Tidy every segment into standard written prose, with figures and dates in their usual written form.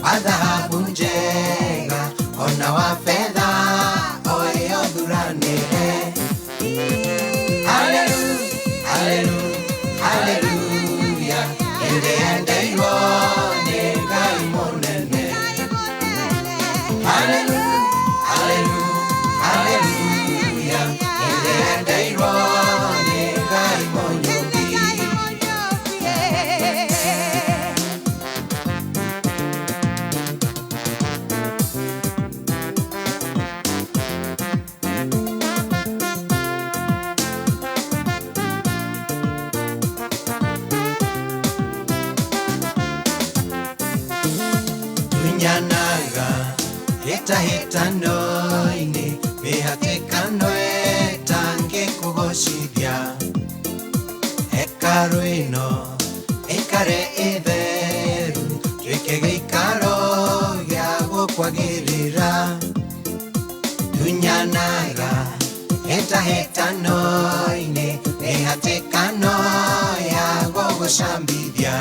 Wa thahabu njega ona wa fedha o ĩyo thuranĩre. Hallelujah, hallelujah, hallelujah, ĩndĩ endeirwo nĩ Ngai mũnene. Hallelujah, hallelujah, hallelujah, ĩndĩ endeirwo nĩ Ngai mũnyũmbi. Tunyanaga hĩtahĩtano-inĩ mĩhatĩkano ĩtangĩkũgocithia. Hekarũ ĩno ĩikare ĩtheru, tuĩke gĩikaro gĩa gũkwagĩrĩra. Tunyanaga hĩtahĩtano-inĩ mĩhatĩkano ya gũgũcambithia.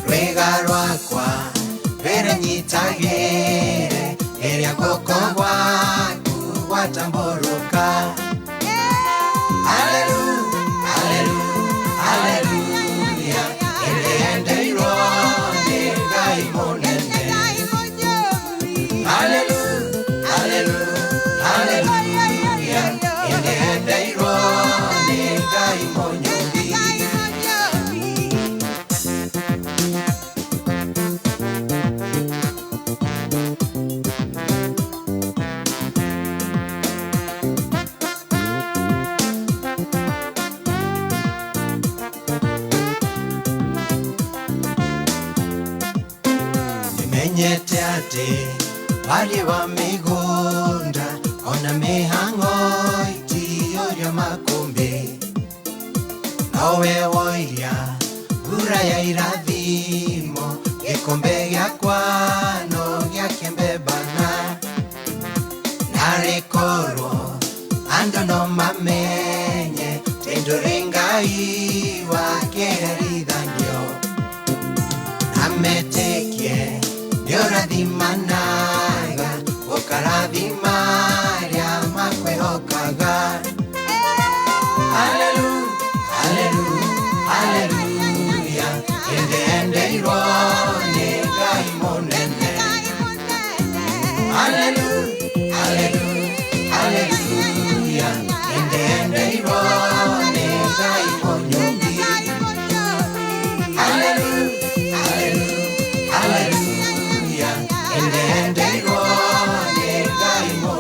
Rwĩga rwakwa rwĩrenyitagĩre ĩrĩa guoko gwaku gwatambũrũka. Hallelujah, hallelujah, hallelujah, ĩndĩ endeirwo nĩ Ngai mũnene. Hallelujah, hallelujah, hallelujah, ĩndĩ endeirwo nĩ Ngai mũnyũmbi. Nĩmenyete atĩ wariĩ wa mĩgũnda ona mĩhang'o itiyũria makũmbĩ. Nowe woiria mbura ya irathimo, gĩkombe gĩakwa no gĩakĩmbebana. Narĩ korwo andũ no mamenye atĩ ndũrĩ Ngai wa kĩherithanio, na metĩkie nĩ ũrathimanaga ũkarathima arĩa makwĩhokaga. Hallelujah, hallelujah, hallelujah, ĩndĩ endeirwo nĩ Ngai mũnene. Hallelujah, hallelujah, hallelujah, ĩndĩ endeirwo nĩ Ngai mũnyũmbi. Hallelujah, hallelujah, hallelujah, ĩndĩ endeirwo nĩ Ngai mũnene.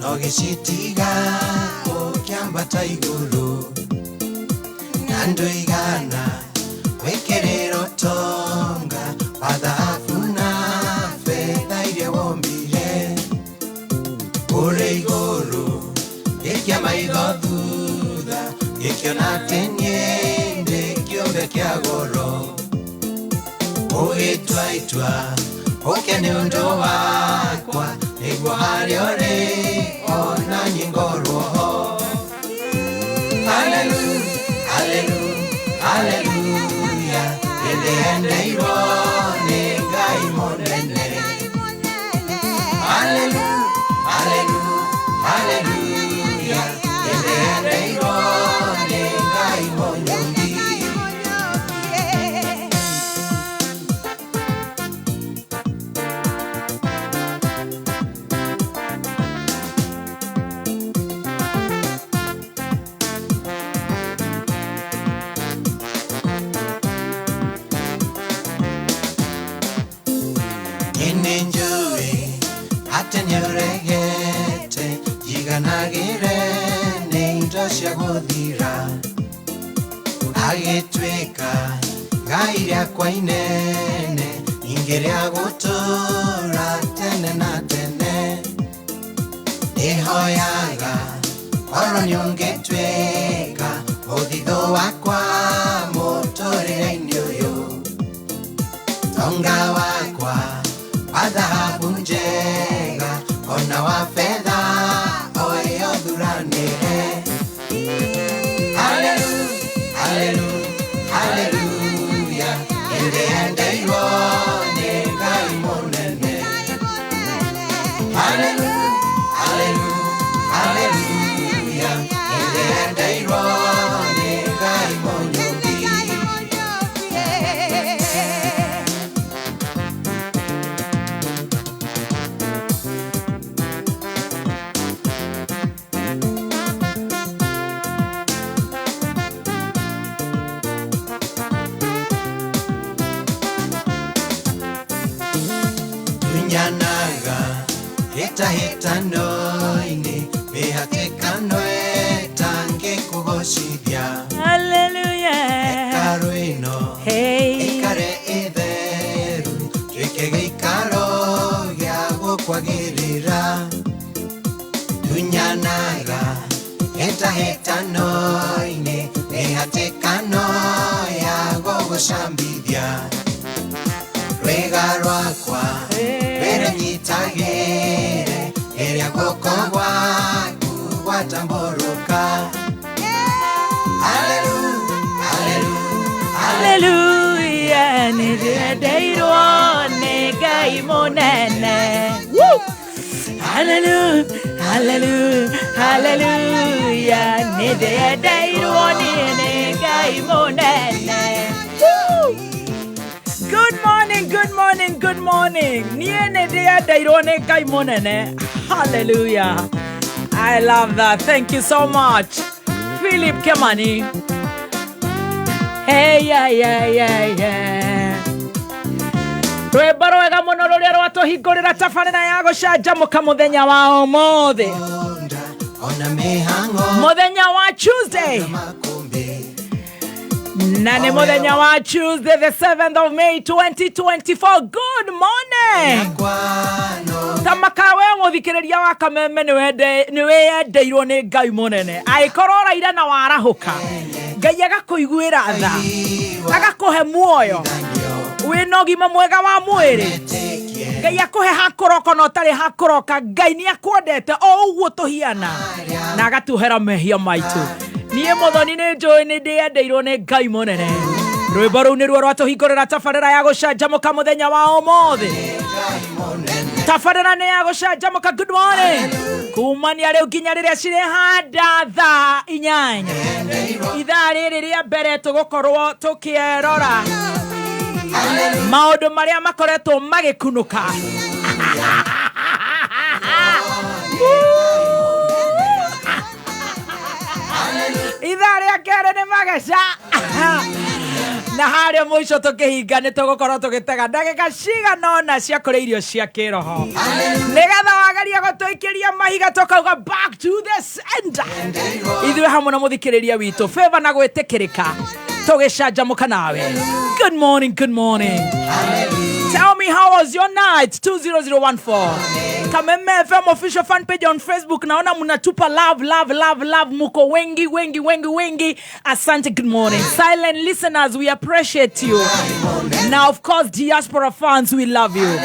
No gĩcitiga ũkĩambata igũrũ na ndũigana gwĩkĩrĩra ũtonga wa thahabu na betha iria wombire. Kũrĩ igũrũ gĩkia maitho thutha, gĩkĩona atĩ niĩ ndĩ kĩũmbe kĩa goro. Ũgĩtua itua ũke nĩ ũndũ wakwa, nĩguo harĩa ũrĩ ona niĩ ngorwo ho. Hallelujah, hallelujah, hallelujah, nĩndĩendeirwo nĩ Ngai mũnene. Hallelujah, hallelujah, hallelujah, nĩndĩendeirwo nĩ Ngai mũnyũmbi. Niĩ nĩnjũĩ atĩ nĩũregete njiganagĩre nĩ indo cia gũthira, agĩtuĩka ngai rĩakwa inene, ningĩ rĩa gũtũũra tene na tene. Nĩhoyaga korwo nĩũngĩtuĩka mũthithũ wakwa mũtũrĩre-inĩ ũyũ, tonga wakwa wa thahabu njega ona wa betha o ĩyo thuranĩre. Hallelujah, hallelujah, hallelujah, nĩndĩendeirwo nĩ Ngai mũnene. Hallelujah, hallelujah, hallelujah, nĩndĩendeirwo nĩ Ngai mũnyũmbi. Tunyanaga hĩtahĩtano-inĩ, mĩhatĩkano ĩtangĩkũgocithia. Hallelujah. Hekarũ ĩno Hey. ĩikare ĩtheru, tuĩke gĩikaro gĩa gũkwagĩrĩra. Tunyanaga hĩtahĩtano-inĩ, mĩhatĩkano ya gũgũcambithia. Rwĩga rwakwa rwĩrũnyitagĩre, ĩrĩa guoko gwaku gwatambũrũka. Hallelujah, hallelujah, Hallelujah. Nĩndĩendeirwo nĩ Ngai mũnene. Woo! Hallelujah, hallelujah, hallelujah. Nĩndĩendeirwo nĩ Ngai mũnene. Woo! Good morning, good morning, good morning. Niĩ nĩndĩendeirwo nĩ Ngai mũnene. Hallelujah. I love that. Thank you so much. Philip Kemani. Hey, yeah, yeah, yeah, yeah. Rwĩmbo rwega mũno rũrĩa rwatũhingũrĩra tabarĩra ya gũcanjamũka mũthenya wa ũmũthĩ, Onda ona mĩhang'o mũthenya wa Tuesday, makũmbĩ. Na nĩ mũthenya wa Tuesday, the 7th of May 2024. Good morning. Kwano Tamaka we mũthikĩrĩria wa Kameme, nĩ wĩyendeirwo nĩ Ngai mũnene. Angĩkorwo ũraire na warahũka, Ngai agakũiguĩra tha, agakũhe muoyo, wĩna ũgima mwega wa mwĩrĩ, etĩkie Ngai akũhe hakũroka na ũtarĩ hakũroka, Ngai nĩ akwendete o ũguo tũhiana na agatuhera mehia maitũ. Niĩ Mũthoni nĩ njũĩ nĩ ndĩyendeirwo nĩ Ngai mũnene. Rwĩmbo rũu nĩruo rwatũhingũrĩra tabarĩra ya gũcanjamũka mũthenya wa ũmũthĩ. Tabarĩra nĩ ya gũcanjamũka. Good morning. Kumania rĩu nginya rĩrĩa cirĩhanda thaa 8, ithaa rĩrĩ rĩa mbere tũgũkorwo tũkĩerora maũndũ marĩa makoretwo magĩkunũka. Ithaa rĩa kerĩ nĩ mageca. Na harĩa mũico tũkĩhinga nĩ tũgũkorwo tũgĩtega ndagĩka cigana ũna cia kũrĩa irio cia kĩroho, nĩgetha wageria gũtũikĩria mahiga tũkauga back to the sender. Ithuĩ hamwe na mũthikĩrĩria witũ favor na gwĩtĩkĩrĩka tũgĩcanjamũka nawe. Good morning, good morning. Tell me, how was your night? 20014 Kameme FM official fan page on Facebook. Naona mnatupa love, love, love, love. Muko wengi, wengi, wengi, wengi. Asante, good morning. Silent listeners, we appreciate you. Now, of course, diaspora fans, we love you.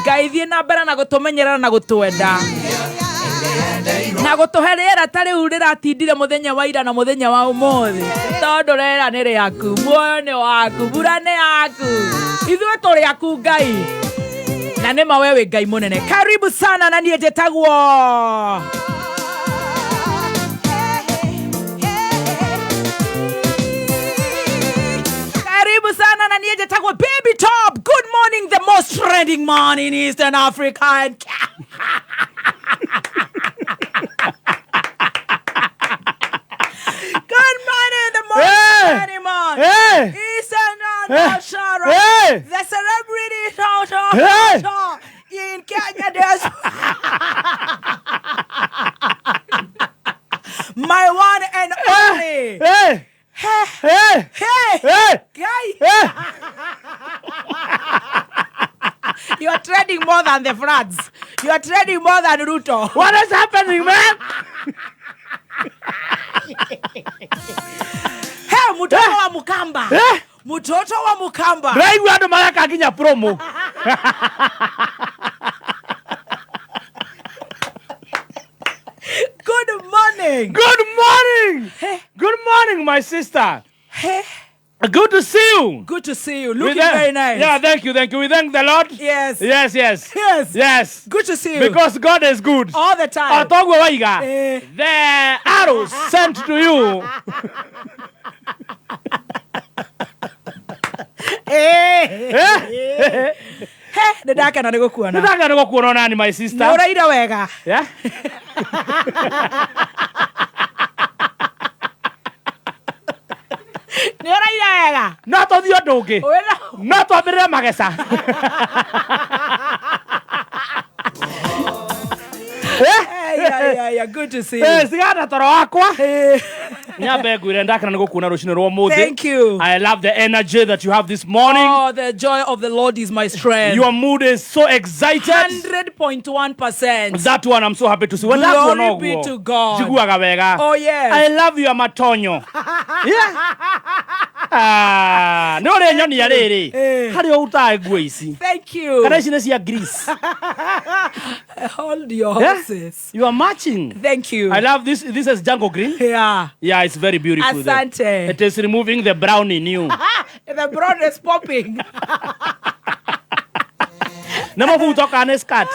Ngai thiĩ na mbere na gũtũmenyerera na gũtwenda na gũtũhe rĩera ta rĩu rĩratindire mũthenya wa ira na mũthenya wa ũmũthĩ, tondũ rĩera nĩ rĩaku, muoyo nĩ waku, mbura nĩ yaku, ithuĩ tũrĩ aku Ngai, na nĩ ma we wĩ Ngai mũnene. Karibu sana, na niĩ njĩtagwo Karibu sana, na niĩ njĩtagwo Baby Top. Good morning, the most trending man in Eastern Africa and Good morning, the most Hey! trending man. Hey! Eastern Hey! Shara. Hey! The celebrity show, show, Hey! show in Kenya. There's my one and only. Hey! Hey, Hey! hey, Hey! guy, Hey! you are trending more than the floods. You are trending more than Ruto. What is happening, man? Hey, mtoto wa Mukamba. Eh? Mtoto wa Mukamba. Ndĩraigua andũ mareka nginya promo. Good morning. Good morning. Hey. Good morning, my sister. Hey, Good to see you. good to see you. We Looking thank- very nice. Yeah, thank you, thank you. We thank the Lord. Yes. Yes, yes. Yes. Yes. Good to see you. Because God is good. All the time. Otoguo waiga. Eh. The arrow sent to you. Eh. Eh? He, nĩ ndakena nĩ gũkuona. Nĩndakena nĩ gũkuona onani, my sister. Nĩ ũraire wega. Yeah? Nĩ ũraire wega. No tũthiĩ ũndũ ũngĩ. Wĩna No twambĩrĩre mageca. Eh? Hey, yeah, yeah, yeah. Good to see you. Eh, cigana toro wakwa. Eh. Nyambe ngwĩre ndakena nĩ gũkuona rũcinĩ rwa ũmũthĩ. Thank you. I love the energy that you have this morning. Oh, the joy of the Lord is my strength. Your mood is so excited. 100.1%. That one I'm so happy to see. When that Glory one be to God. Njiguaga wega. Oh, yes. I love your matonyo. Yeah. Ah, nĩ ũrĩ nyonia rĩrĩ. Eh. Harĩa ũrutaga nguo ici. Thank you. Kana ici nĩ cia Greece. Hold your Yeah? horses. You are matching. Thank you. I love this. This is jungle green. Yeah. Yeah, it's very beautiful. there. Asante. It is removing the brown in you. The brown is popping. Nĩ mũbuto kana nĩ skirt?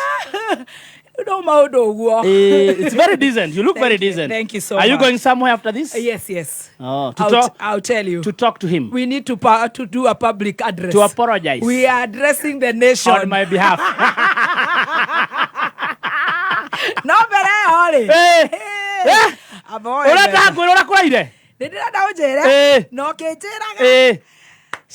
No maũndũ ũguo. Eh, it's very decent. You look Thank very you. decent. Thank you so Are you much. going somewhere after this? Yes. Oh, to I'll, talk I'll tell you. to talk to him. We need to do a public address. To apologize. We are addressing the nation. On my behalf. No mbere ĩyo rĩ. Eh. Eh. Amba woe Ũrenda mbere. ngwĩra ũrĩa kũraire? Nĩ ndĩrenda ũnjĩre. Eh. Na ũkĩnjĩraga. Eh.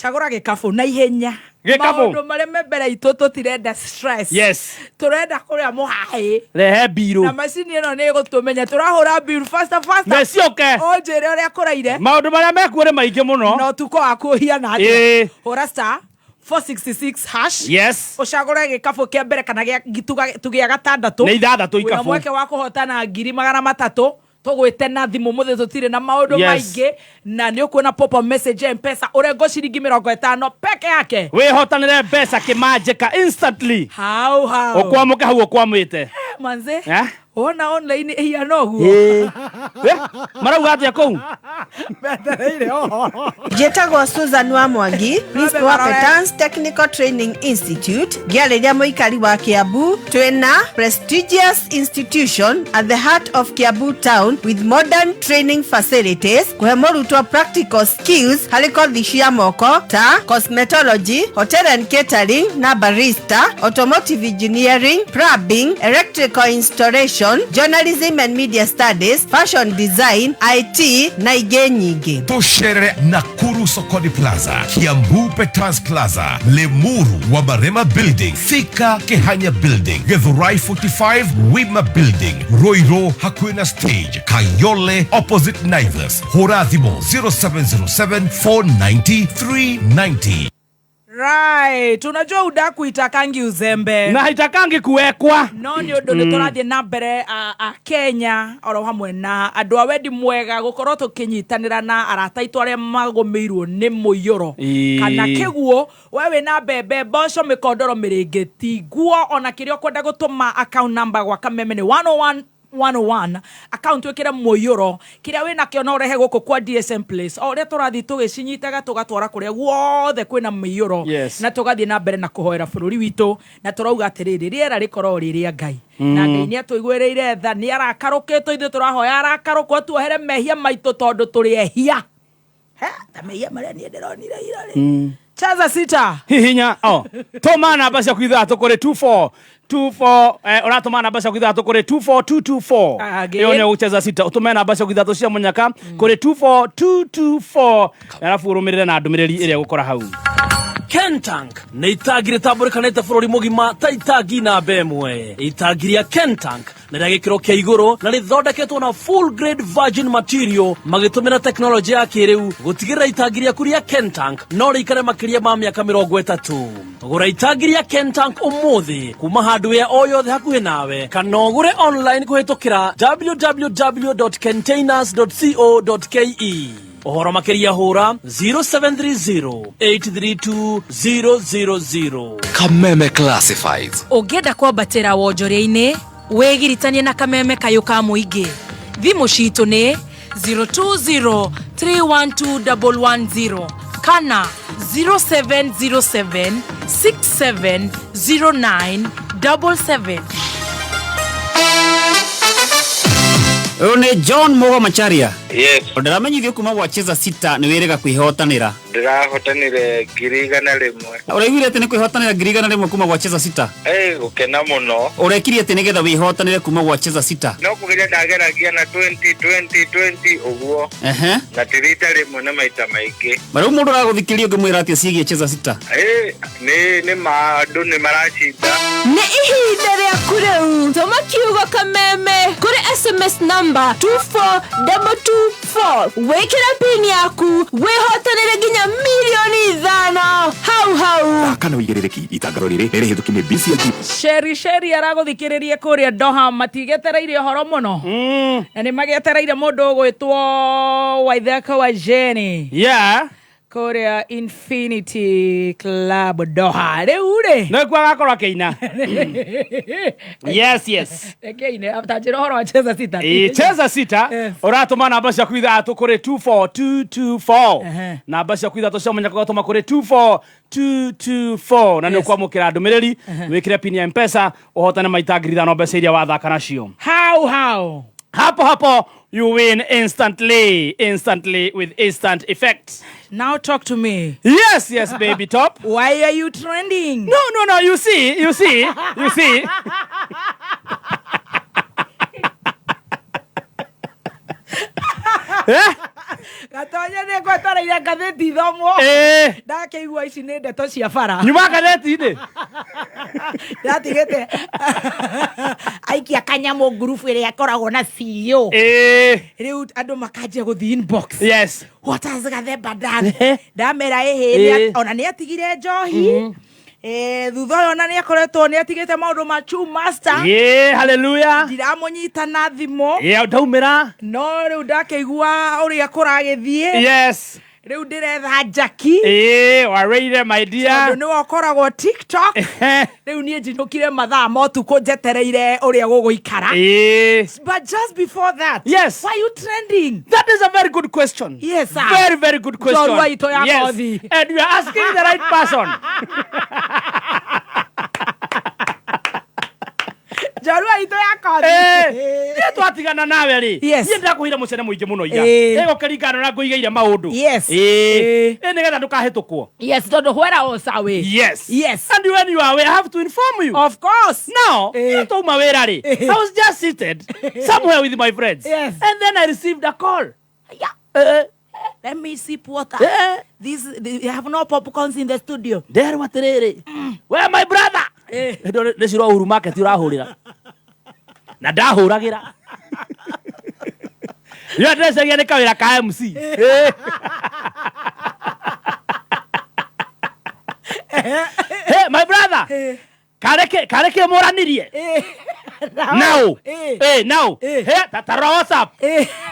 Cagũra gĩkabũ na ihenya. Gĩkabũ? Maũndũ marĩa me mbere itũ tũtirenda stress. Yes. Tũrenda kũrĩa mũhaĩ. Rehe mbirũ. Na macini ĩno nĩ ĩgũtũmenya tũrahũra mbiru faster faster. Mecioke. Ũnjĩre ũrĩa kũraire. Maũndũ marĩa mekuo nĩ maingĩ mũno. Na ũtukũ waku ũhiana atĩa. Eh. Hũra *466#. Yes. Ũcagũre gĩkabũ kĩa mbere kana gĩa gĩa gatandatũ. Nĩ ithathatũ Wĩna ikabũ. mweke wa kũhotana 300,000. Tũgwĩte na thimũ mũthĩ tũtirĩ na maũndũ Yes. maingĩ, na nĩ ũkuona pop up message ya Mpesa ũrengo ciringi 50 peke yake. Wĩhotanĩre mbeca kĩmanjĩka instantly. Hau hau. Ũkwamũke hau ũkwamĩte. Manze. Eh? Wona online ĩhiana ũguo. Eh? Marauga atĩa kũu? Metereire ũhoro. Njĩtagwo Susan wa Mwangi, principal wa Marore. Petans Technical Training Institute, ngĩarĩria mũikari wa Kiambu. Twĩna prestigious institution at the heart of Kiambu town with modern training facilities kũhe mũrutwo practical skills harĩ kothi cia moko ta cosmetology, hotel and catering na barista, automotive engineering, plumbing, electrical installation. Education, Journalism and Media Studies, Fashion Design, IT na ingĩ nyingĩ. Tũcerere Nakuru Sokoni Plaza, Kiambu Peters Plaza, Limuru Wamarema Building, Thika Kehanya Building, Githurai 45 Wima Building, Ruiru hakuhĩ na stage, Kayole opposite Naivas. Hũra thimũ 0707 490 390. Right, unajua udaku itakangi uzembe. Na haitakangi kuwekwa. No nä å ndå nä tå rathiä na mbere a Kenya oro hamwe na andå a wendi mwega gå korwo tå kä nyitanä ra na arata aitå arä a magå mä irwo nä må iyå ro kana kä guo we wä na mbembe, mboco, mä kondoro, mä rä ngä ti, nguo, ona kä rä a å kwenda gå tå ma, account number gwa Kameme nä 101 101, account wikire mũiyũro kĩrĩa wĩ nakĩo no ũrehe gũkũ kwa DSM Place, o ũrĩa tũrathiĩ tũgĩcinyitaga tũgatwara kũrĩa guothe kwĩna mĩiyũro. Na tũgathiĩ na mbere na kũhoera bũrũri witũ, na tũrauga atĩrĩrĩ, rĩera rĩkorwo rĩ rĩa Ngai, na Ngai nĩ atũiguĩrĩire tha, nĩ arakarũkĩtwo, ithuĩ tũrahoya arakarũkwo tuohere mehia maitũ tondũ tũrĩ ehia. He, ta mehia marĩa niĩ ndĩronire ira rĩ, chaza sita. Hihinya o tũma namba ciaku ithatũ kũrĩ 24 24, ũratũma namba ciaku ithatũ kũrĩ 24224. Again. Ĩyo nĩ gũcheza sita, ũtũme namba ciaku ithatũ cia mũnyaka kũrĩ 24224, arabu ũrũmĩrĩre na ndũmĩrĩri ĩrĩa ũgũkora hau. Kentank nĩ itangi rĩtambũrĩkanĩte bũrũri mũgima ta itangi namba ĩmwe. Itangi rĩa Kentank nĩ rĩa gĩkĩro kĩa igũrũ na rĩthondeketwo na full grade virgin material magĩtũmĩra tekinoronjĩ ya kĩrĩu gũtigĩrĩra itangi rĩaku rĩa Kentank no rĩikare makĩria ma mĩaka 30. Gũra itangi rĩa Kentank ũmũthĩ kuma hardware o yothe hakuhĩ nawe kana ũgũre online kũhĩtũkĩra www.containers.co.ke. Ũhoro makĩria hũra 0730 832 000. Kameme Classifieds. Ũngĩenda kwambatĩra wonjoria-inĩ, wĩgiritanie na Kameme kayũ ka mũingĩ. Thimũ citũ nĩ 020312110 kana 0707670977. Ũyũ nĩ John Mogo Macharia. Yes. Ndĩramenyithio kuma gwa Cheza Sita nĩ wĩrĩga kwĩhotanĩra. Ndĩrahotanire 100,000. Ũraiguire atĩ nĩ kwĩhotanĩra 100,000 kuma gwa Cheza Sita? Ĩ, gũkena mũno. Ũrekire atĩ nĩgetha wĩhotanĩre kuma gwa Cheza Sita? No kũgeria ndageragia na 20 20 20 ũguo. Na ti rita rĩmwe, na maita maingĩ. Ma rĩu mũndũ ũragũthikĩrĩria ũngĩmwĩra atĩa ciĩgiĩ Cheza Sita? Ĩ, nĩ ma andũ nĩ maracinda. Nĩ ihinda rĩaku rĩu, tũma kiugo Kameme kũrĩ SMS namba 24224, wĩkĩre pin yaku, wĩhotanĩre nginya 5 mirioni hau hau. Kana ũigĩrĩrĩki itangaro rĩrĩ nĩ rĩhĩtũki nĩ BCLG. Sheri Sheri aragũthikĩrĩrie kũrĩa Doha, matigetereire ũhoro mũno na nĩ magĩetereire mũndũ ũgwĩtwo Waithaka wa Jeni kũrĩa Infinity Club Doha rĩu rĩ. Nĩkuo agakorwo akĩina. Yes. Rekeine tanjĩra ũhoro wa Cheza Sita. Ĩ, Cheza Sita, ũratũma namba ciaku ithatũ kũrĩ 24224, namba ciaku ithatũ cia mũnyaka ũgatũma kũrĩ 24224, na nĩ ũkwamũkĩra ndũmĩrĩri, wĩkĩre pin ya Mpesa, ũhotane maita 5,000 mbeca iria wathaka nacio. How how? Hapo hapo you win instantly, instantly with instant effect. Now talk to me. Yes, baby top. Why are you trending? No, you see, you see, you see. Eh? Gatonya nĩ ngwetereire ngathĩti ithomwo. Ndakĩigua ici nĩ ndeto cia bara. Nyuma ngathĩti-inĩ. Ndatigĩte aikia kanyamũ ngurubu ĩrĩa ĩkoragwo na CEO. Rĩu andũ makanjia gũthiĩ inbox. What has Gathemba done? Ndamera ĩhĩ ona nĩ atigire njohi. Thutha ũyũ ona nĩ akoretwo nĩ atigĩte maũndũ ma Chu Master. Ĩ, hallelujah. Ndiramũnyita na thimũ. Ĩ, ndaumĩra. No rĩu ndakĩigua ũrĩa kũragĩthiĩ. Rĩu ndĩretha njaki. Ĩ, warĩire my dear. Tondũ nĩwe ũkoragwo TikTok. Rĩu niĩ njinũkire mathaa ma ũtukũ njetereire ũrĩa gũgũikara. But just before that, why you trending? That is a very good question. Yes, sir. Very, very good question. Njorua itũ ya kothi. And you are asking the right person. Njorua itũ ya kothi. Niĩ twatigana nawe rĩ, Yes. niĩ ndĩrakũheire mũcene mũingĩ mũno ira. Ĩgũkĩringana na ngũigĩire maũndũ. Yes. Ĩ nĩgetha ndũkahĩtũkwo. Yes, tondũ where I was away. Yes. Yes. And when you are away, I have to inform you. Of course. Now, niĩ twauma wĩra rĩ, I was just seated somewhere with my friends. Yes. And then I received a call. Yeah. Let me sip water. Eh. This, they have no popcorns in the studio. Nderwo atĩrĩrĩ, we my brother. Nĩ cira Uhuru Market ũrahũrĩra. Na ndahũragĩra. Yo ndĩrecagia nĩ kawĩra ka MC. Hey, my brother. Karĩ kĩ mũranirie? Now. Now. Hey, ta rora WhatsApp.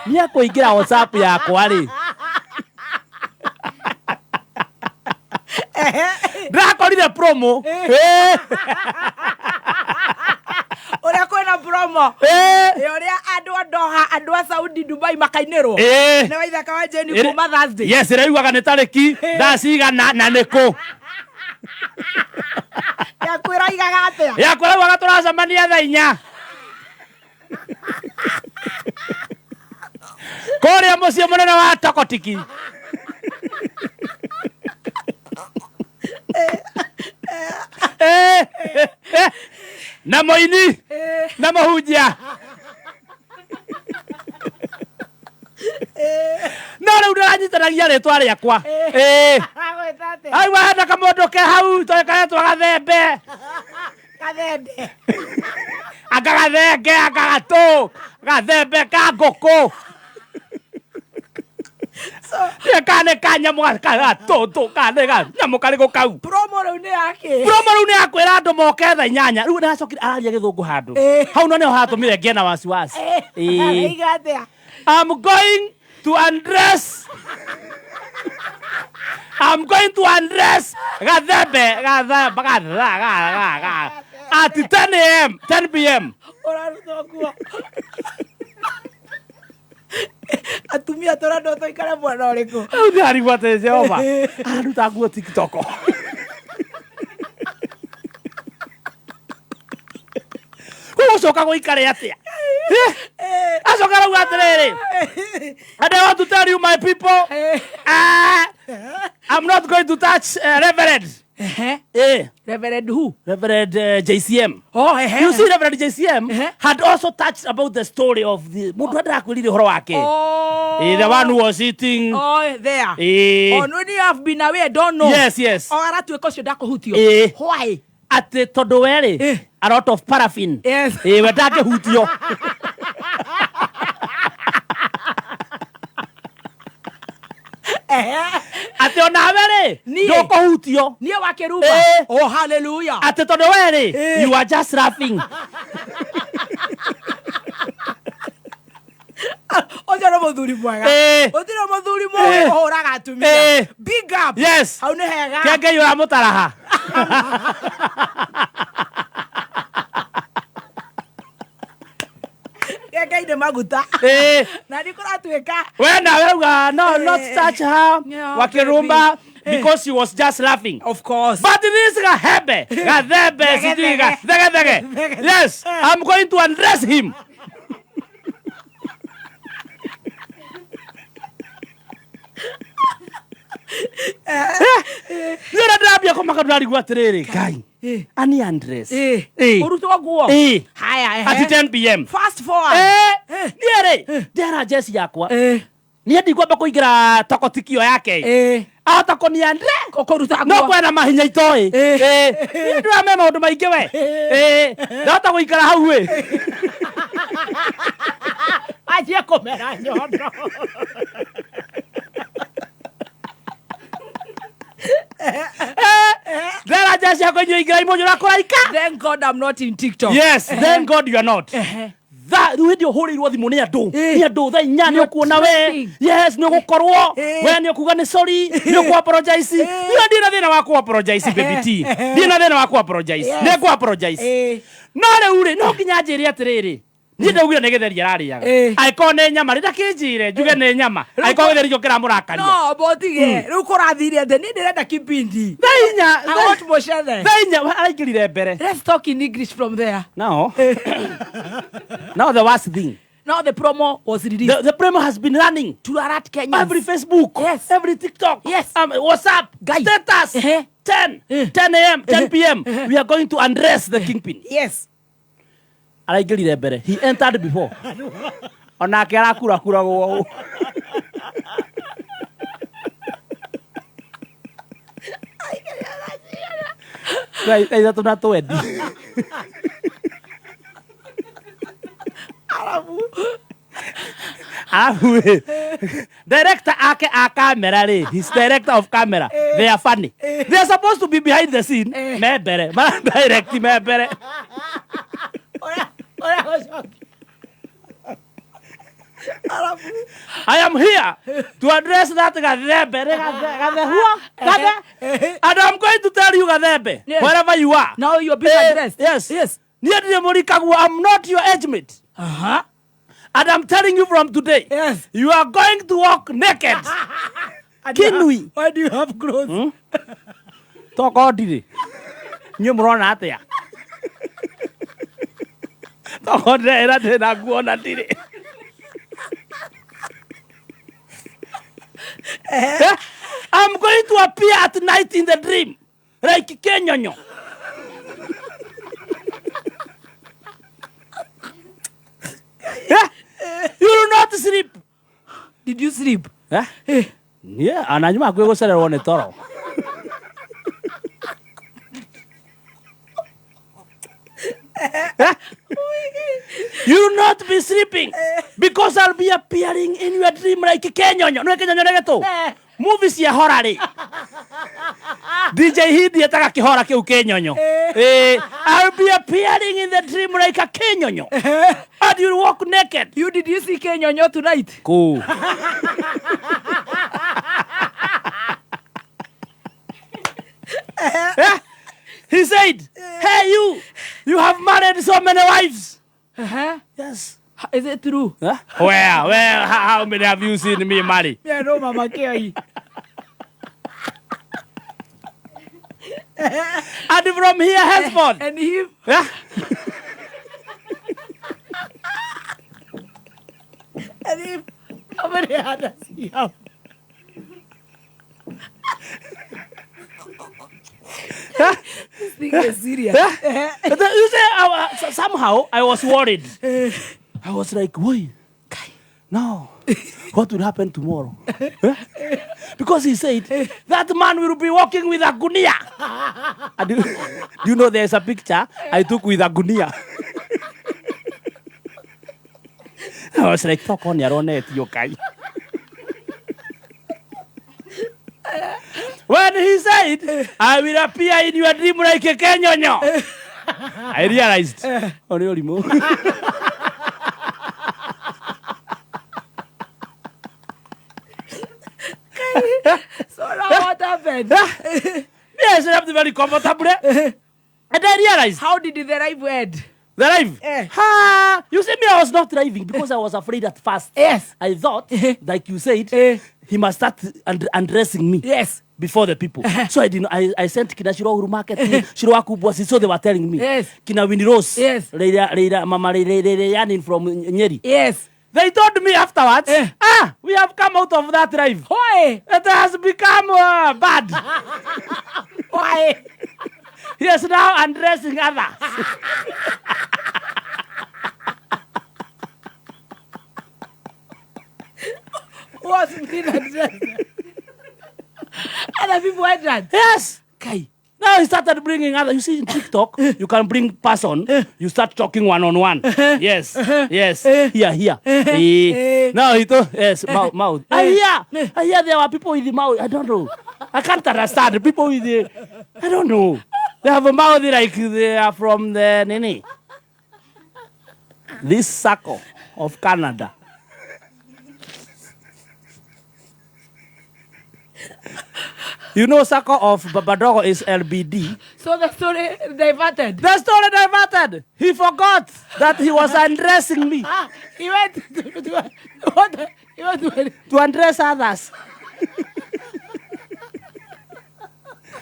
Nĩ akũingĩra WhatsApp yakwa rĩ. Ndĩrakorire promo. Ũrĩa kwĩna promo. Ĩ ũrĩa andũ a Doha, andũ a Saudi, Dubai makainĩrwo. Nĩ waithaka wa Jane kuma Thursday. Yes, ĩraugaga nĩ tarĩki thaa cigana na nĩkũ. Yaku ĩroigaga atĩa? Yakwa ĩraugaga tũracemania thaa 4. Kũrĩa mũciĩ mũnene wa Tokotiki. Na mũini na mũhunjia. No rĩu ndĩranyitanagia rĩtwa rĩakwa. Aigua hena kamũndũ ke hau karetwo gathembe. Gathembe. Anga gathenge, anga gatũ, gathembe ka ngũkũ. Nĩ kana nĩ kanyamũ gatũtũ, kana nĩ kanyamũ karĩkũ kau. Promo rĩu nĩ yake. Promo rĩu nĩ ya kwĩra andũ moke thaa 8. Rĩu ndĩracokire araria gĩthũngũ handũ. Hau no nĩho hatũmire ngĩe na wasiwasi. Araiga atĩa? I'm going to undress. I'm going to undress gathembe, gathembe, gatha, ga, ga, ga. At 10 a.m., 10 p.m. Ũrarutwo nguo. Atumia tũrendwo tũikare mwena ũrĩkũ? Rĩu ndĩrarigwo atĩ Jehova araruta nguo TikTok. Gũgũcoka gũikare atĩa? Acoka arauga atĩrĩrĩ, and I want to tell you my people, I'm not going to touch Reverend. Reverend who? Reverend JCM. Oh, You see, Reverend JCM had also touched about the story of the mũndũ ndĩrakwĩrire ũhoro wake. Oh. The one who was eating. Oh, there. Oh, no, you have been away, don't know. Yes, yes. Oh, aratuĩka ũcio ndakũhutio. Why? Atĩ tondũ we rĩ, a lot of paraffin. Yes. We ndangĩhutio. Atĩ onawe rĩ, ndũkũhutio. Niĩ wa kĩruma. Oh, hallelujah. Atĩ tondũ we rĩ, you are just laughing. Ũcio nĩ mũthuri mwega. Gũtirĩ mũthuri mũũgĩ ũhũraga atumia. Big up. Yes. Hau nĩ hega. Kĩa Ngai ũramũtaraha. Kĩa Ngai nĩ maguta. Na nĩ kũratuĩka. We nawe rauga no, not touch her. Yeah, Wakirumba. baby. Because she was just laughing. Of course. But this gahembe, gathembe, Thege, sijui thege. thege, thege. Thege. Yes, I'm going to undress him. Nĩ ũrĩa ndĩrambia kũmaka ndĩrarigwo atĩrĩrĩ, Ngai, ani undress. Ũrutwo nguo. Haya, ehe. At 10 p.m. Fast forward. Niĩ rĩ, ndera jeci yakwa. Niĩ ndikwamba kũingĩra tokotikio yake. Ahota kũniandre. Kũruta No kwena mahinya itoĩ. Niĩ ndĩramenya maũndũ maingĩ we. Ndahota gũikara hau ĩ. Anjie kũmera nyondo. Ndera jeci yakwa inyuĩ ingĩra imũnyũ ũrakũraika. Thank God I'm not in TikTok. Yes, thank God you are not. Tha rĩu hĩndĩ ĩyo hũrĩirwo thimũ nĩ andũ. Nĩ andũ thaa 8 nĩ ũkuona we. Yes, nĩ ũgũkorwo. We nĩ ũkuga nĩ sorry, nĩ ũkũ apologize. Niĩ ndirĩ na thĩna wa kũ apologize baby T. Ndirĩ na thĩna wa kũ apologize. Yes. Nĩ ngũ apologize. No rĩu rĩ, no nginya njĩre atĩrĩrĩ. Niĩ ndaugire nĩ gĩtheri ararĩaga. Eh. Angĩkorwo nĩ nyama rĩ ndakĩnjĩre njuge nĩ nyama. Angĩkorwo gĩtheri kĩo kĩramũrakaria. No, botige. Rĩu kũrathire atĩa? Niĩ ndĩrenda kipindi. Thaa inya. I want mũcere. Thaa inya araingĩrire mbere. Let's talk in English from there. Now, now the worst thing. Now the promo was released. The promo has been running. To alert Kenyans. Every Facebook. Yes. Every TikTok. Yes. WhatsApp. Guy. Status. 10. 10 a.m. 10 p.m. We are going to undress the kingpin. Yes. Araingĩrire mbere. He entered before. Onake arakurakuragwo ũũ. Thaa ithatũ na twendi. Arabu ĩ, director ake a camera rĩ, his director of camera, they are funny. They are supposed to be behind the scene, me mbere, mara direct me mbere. I am here to address that Gathembe, Gathehua, Gathe, and I'm going to tell you Gathembe, Yes. wherever you are. Now you are being addressed. Yes. Yes. Niĩ ndirĩ mũrikaguo, I'm not your age mate. And I'm telling you from today, yes. you are going to walk naked. Kinui. Why do you have clothes? Tokorwo ndirĩ. Inyuĩ mũrona atĩa? Tokorwo ndĩreĩra ndĩ na nguo na ndirĩ. Eh? I'm going to appear at night in the dream like Kenyonyo. Eh? You will not sleep. Did you sleep? Eh? Yeah, ana nyuma hakuhĩ gũcererwo nĩ toro. Eh? You will not be sleeping because I'll be appearing in your dream like Kenyonyo. Nĩ Kenyonyo nĩ gĩtũ? Movie cia hora rĩ. DJ Hindi etaga kĩhora kĩu Kenyonyo. Eh, I'll be appearing in the dream like a Kenyonyo. And you'll walk naked. You did you see Kenyonyo tonight? Cool. Eh? He said, hey you, you have married so many wives. Yes. Is it true? Huh? Where, how many have you seen me marry? Yeah, no, Mama Kiai. And from here henceforth. And him. Yeah. And him. How many others he have? This thing is serious. Yeah. But you say, somehow I was worried. I was like, wait, no, what will happen tomorrow? Eh? Because he said, that man will be walking with a gunia. And do you know there's a picture I took with a gunia? I was like, talk on your own head, you guy. When he said, I will appear in your dream like a Kenyonyo, I realized, oh, nĩ ũrimũ. So now what happened? Me, I slept very comfortably. And I realized. How did the life end? The life? Eh. Ha! You see, me, I was not driving because I was afraid at first. Yes. I thought, like you said, he must start undressing me. Yes. Before the people. So I didn't. I sent Kina Shiro Uhuru Market, Shiro Wakubwa, so they were telling me. Yes. Kina Winnie Rose. Yes. Leila, Leila, Mama Leila, Leila, Yanin from Nyeri. Yes. They told me afterwards, we have come out of that drive. Why? It has become bad. Why? He is now undressing others. What's been undressed? Other people entered. Yes. Kai. Now he started bringing other. You see, in TikTok, you can bring person. You start talking one on one. Yes, yes. Here, here. Eh. Now he told yes, mouth, mouth. I hear there were people with the mouth. I don't know. I can't understand people with the. I don't know. They have a mouth like they are from the nini. This circle of Canada. You know, circle of Babadogo is LBD. So the story diverted. The story diverted. He forgot that he was undressing me. Ah, he went to what? He went to undress others.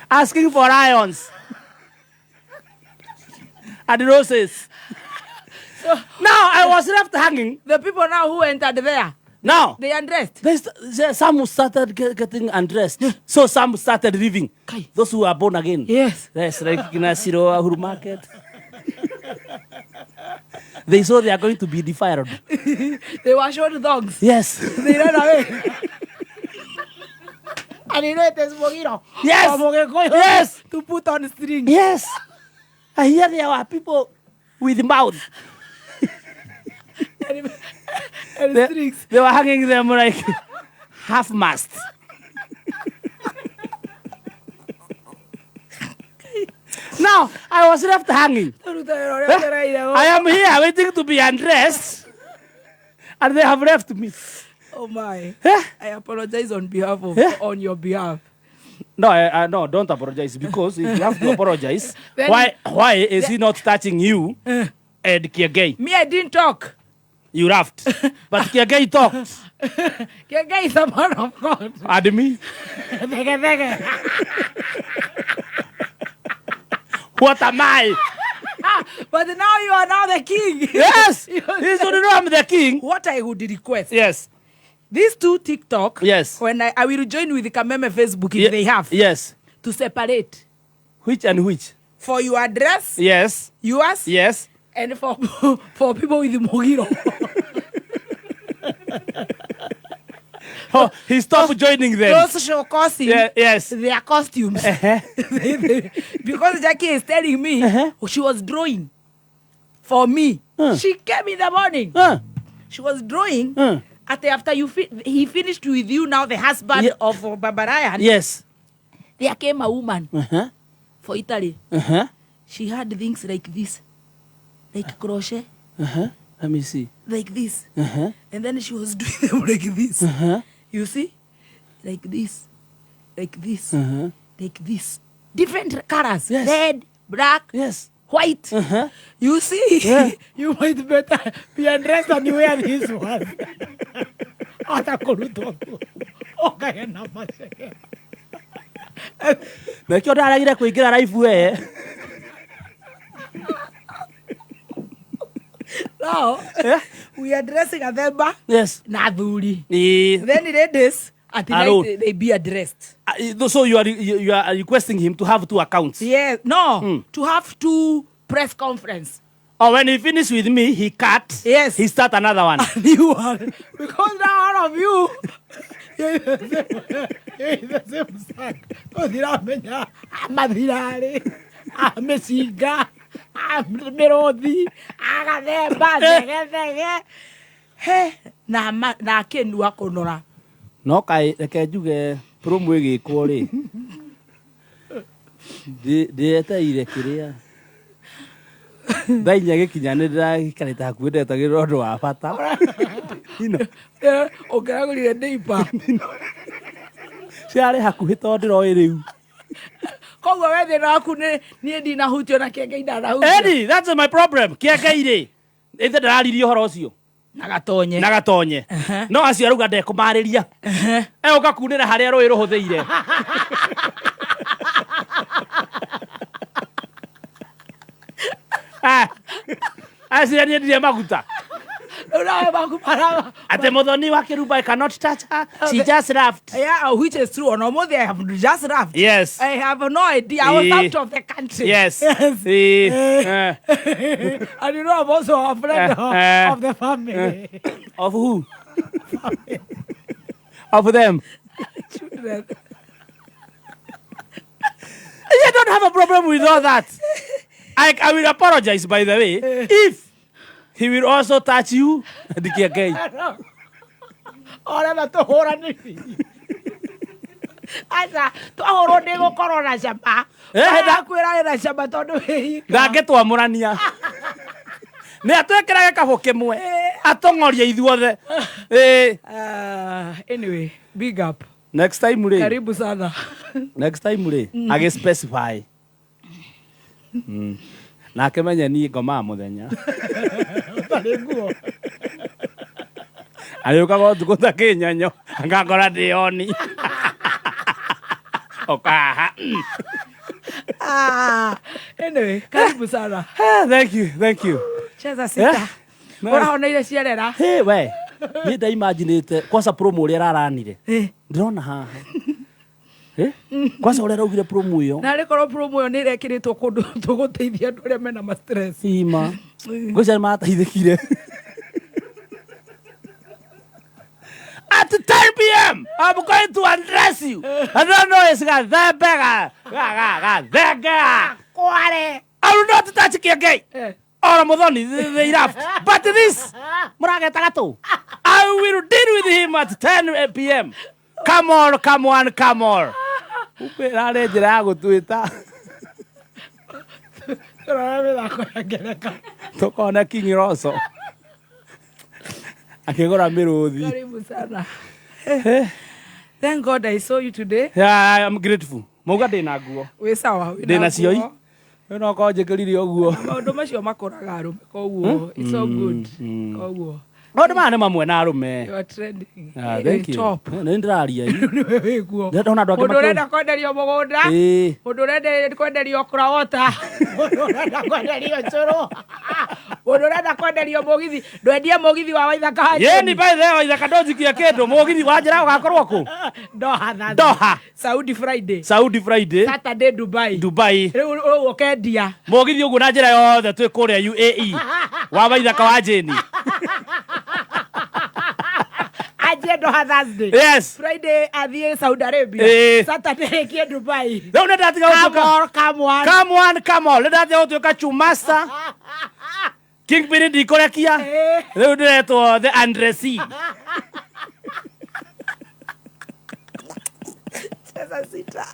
Asking for irons and roses. So, now I was left hanging. The people now who entered there. Now they undressed. Some started getting undressed. So some started leaving. Kai. Those who are born again. Yes. Yes, like Ginasiro Ahuru Market. They saw they are going to be defiled. They were shown dogs. Yes. They ran away. And you know it is Mogiro. Yes. Yes. To put on strings. Yes. I hear there were people with mouth. And strings. They were hanging them like half mast. Now, I was left hanging. I am here waiting to be undressed, and they have left me. Oh my. Eh? I apologize on behalf of, Eh? on your behalf. No, I, no, don't apologize, because if you have to apologize, Then- why is he not touching you and Kiengei? Me, I didn't talk. You laughed. But Kiengei talked. Kiengei is a man of God. And me? Thege, thege. What am I? But now you are now the king. Yes. He should know I'm the king. What I would request. Yes. These two TikTok. Yes. When I will join with the Kameme Facebook if they have. Yes. To separate. Which and which? For your address. Yes. Yours. Yes. And for people with Mogiro. Oh, he stopped joining them. Those show costumes. Yeah, yes. Their costumes. Because Jackie is telling me she was drawing for me. She came in the morning. She was drawing. After you he finished with you now, the husband of Baba Ryan. Yes. There came a woman for Italy. She had things like this, like crochet. Let me see. Like this. And then she was doing them like this. You see? Like this. Like this. Like this. Different colors. Yes. Red, black, yes, white. You see? Yeah. You might better be undressed than you wear this one. Nakio ndaregire kuingira live we. Now, we are dressing a themba. Yes. Na athuri. Eh. Then ladies, at night Alone. they be addressed. So you are requesting him to have two accounts. Yes. No, to have two press conference. Or when he finish with me, he cut. Yes. He start another one. New one. Because now all of you, you're in the same sack. Tũthiramenya amathirarĩ, amĩcinga, amĩrũthi, agathemba, thegethege. He, na akenua kũnora. No kaĩ reke njuge promo ĩgĩkwo rĩ. Ndĩeteire kĩrĩa. Thaa inya gĩkinya nĩ ndĩraikarĩte hakuhĩ ndetagĩrĩra ũndũ wa bata. Ũngĩragũrire ndĩipa. Ciarĩ hakuhĩ tondũ ndĩroĩ rĩu. Koguo we thĩna waku nĩ niĩ ndinahutio na Kĩengei ndanahutio. Eddie, that's my problem. Kĩengei rĩ, ithe ndararirie ũhoro ũcio. Na gatonye. Na gatonye. No acio arauga ndekũmarĩria. Egũka kunĩra harĩa rũĩ rũhũthĩire. Acio niĩ ndirĩ maguta. Ate Muthoni wa Kĩrumba, I cannot touch her. She just laughed. Yeah, which is true. On Omothi, I have just laughed. Yes. I have no idea. I was out of the country. Yes. Yes. And you know, I'm also a friend of the family. Of who? Of them. Children. I don't have a problem with all that. I will apologize, by the way, if he will also touch you. Ndikiengei. Ora tũhũrane. Aca, twahũrwo nĩ gũkorwo na cama. Ndakwĩra na cama tondũ wĩ ika. Ndangĩtwamũrania. Nĩ atwĩkĩra gĩkabũ kĩmwe. Atũng'orie ithuothe. Anyway, big up. Next time rĩ. Karibu sana. Next time rĩ, agĩ specify. Nake menye niĩ ngomaga mũthenya. Ũtarĩ nguo. Arĩũkaga ũtukũ ta kĩnyonyo, angakora ndĩ oni. Ũkaha. Ah, anyway, karibu sana. Ah, thank you, thank you. Cheza sita. Eh? Ũrahoneire ciarera. Hey, we. Niĩ ndaimaginĩte kwanza promo ũrĩa araranire. Ndĩrona haha. Eh? Kwanza ũrĩa araugire promo ĩyo. Na arĩ korwo promo ĩyo nĩ ĩrekĩrĩtwo kũndũ tũgũteithia andũ arĩa mena ma stress. Ima. Ngwĩciria nĩ mateithĩkire. At 10 p.m. I'm going to undress you. I don't know it's gathembega. Ga ga ga thengea. Kware. I will not touch Kiengei. Or Muthoni, they laughed. But this, mũrageta gatũ. I will deal with him at 10 p.m. Come on, come on, come on. Kumbe ĩrarĩ njĩra ya gũtwĩta. Tũrora mĩthako ya ngereka. Tũkona King Roso. Akĩgũra mĩrũthi. Karibu sana. Thank God I saw you today. Yeah, I am grateful. Mauga ndĩna nguo. Wĩ sawa. wĩna Ndĩna cio. nguo. Rĩu no korwo njĩkĩrire ũguo. Maũndũ macio makũraga arũme koguo it's all good. Koguo Maũndũ maya nĩ mamwe na arũme. you are trending. Ah, thank you. Top. Nĩ ndĩraria. Nĩwe wĩguo. Ndĩrona andũ angĩ Mũndũ ũrenda kwenderio mũgũnda. Ĩĩ. Mũndũ ũrenda kwenderio kũrawota. Mũndũ ũrenda kwenderio cũrũ. Mũndũ ũrenda kwenderio mũgithi. Ndwendie mũgithi wa Waithaka wa Yeni by the way Waithaka ndũnjikie kĩndũ mũgithi wa njĩra ũgakorwo kũ? Doha Thursday. Doha. Saudi Friday. Saudi Friday. Saturday Dubai. Dubai. Rĩu rĩu ũkendia. Mũgithi ũguo na njĩra yothe twĩ kũrĩa UAE wa Waithaka wa Jeni. Anjie Doha Thursday. Yes. Friday athiĩ Saudi Arabia. Ĩĩ. Saturday rĩkie Dubai. Rĩu nĩ ndatiga Come gũtuĩka on, come on. Come on, come on. Nĩ ndatiga gũtuĩka chumasta. Kingpin ndikũrekia. Rĩu ndĩretwo the Andresi. Cheza sita.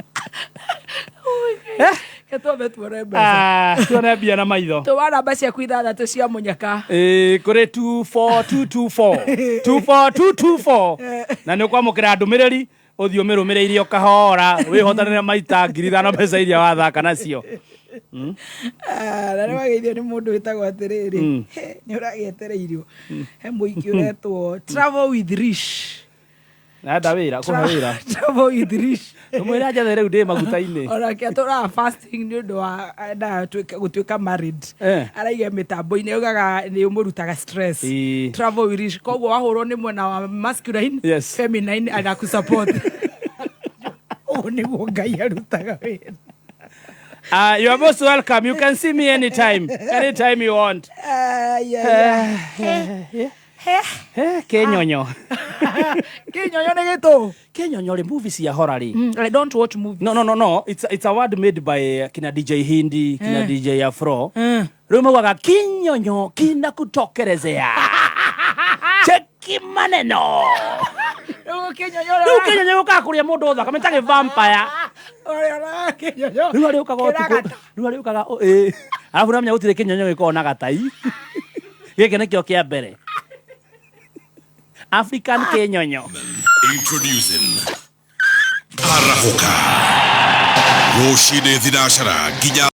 Oh my God. Ketwambe tuone mbeca. Ah, tuone mbia na maitho. Tũma namba ciaku ithathatũ cia mũnyaka. Ĩĩ, kũrĩ 24224 24224 na nĩ ũkwamũkĩra ndũmĩrĩri ũthiĩ ũmĩrũmĩrĩire o kahora wĩhotanĩre maita 5,000 mbeca iria wathaka nacio. Ah, na nĩ wageithio nĩ mũndũ wĩtagwo atĩrĩrĩ. Nĩ ũragĩetereirio. He mũingĩ ũretwo Travel with Rish. Nenda wĩra, kũhe wĩra. Travel with Rish. Ũmwĩre njethe rĩu ndĩ maguta-inĩ. Onake atũraga fasting nĩ ũndũ wa endaga gũtuĩka married. Araiga mĩtambo-inĩ augaga nĩ ũmũrutaga stress. Ĩĩ. Travel with Rish. Koguo wahũrwo nĩ mwena wa masculine, Yes. feminine anakusupport. Ũguo nĩguo Ngai arutaga wĩra. You are most welcome. You can see me anytime. Anytime you want. Ah, yeah, yeah. Kĩnyonyo. Kĩnyonyo nĩ gĩtũ. Kĩnyonyo rĩ movie cia horror rĩ. I don't watch movies. No, no, no, no. It's a word made by kina DJ Hindi, kina DJ Afro. Rĩu maugaga kinyonyo kinakutokerezea. Cheki maneno. Rĩu kĩnyonyo Rĩu kĩnyonyo gĩũkaga kũrĩa mũndũ thakame ta gĩ vampire. Ũrĩonaga kĩnyonyo. Rĩu arĩũkaga ũtukũ. Kĩragata. Rĩu arĩũkaga ĩĩ. Arabu nĩamenya gũtirĩ kĩnyonyo gĩkoragwo na gatai. Gĩkĩ nĩkĩo kĩa mbere. African kĩnyonyo. Introducing Arahuka. Rũcinĩ thinacara nginya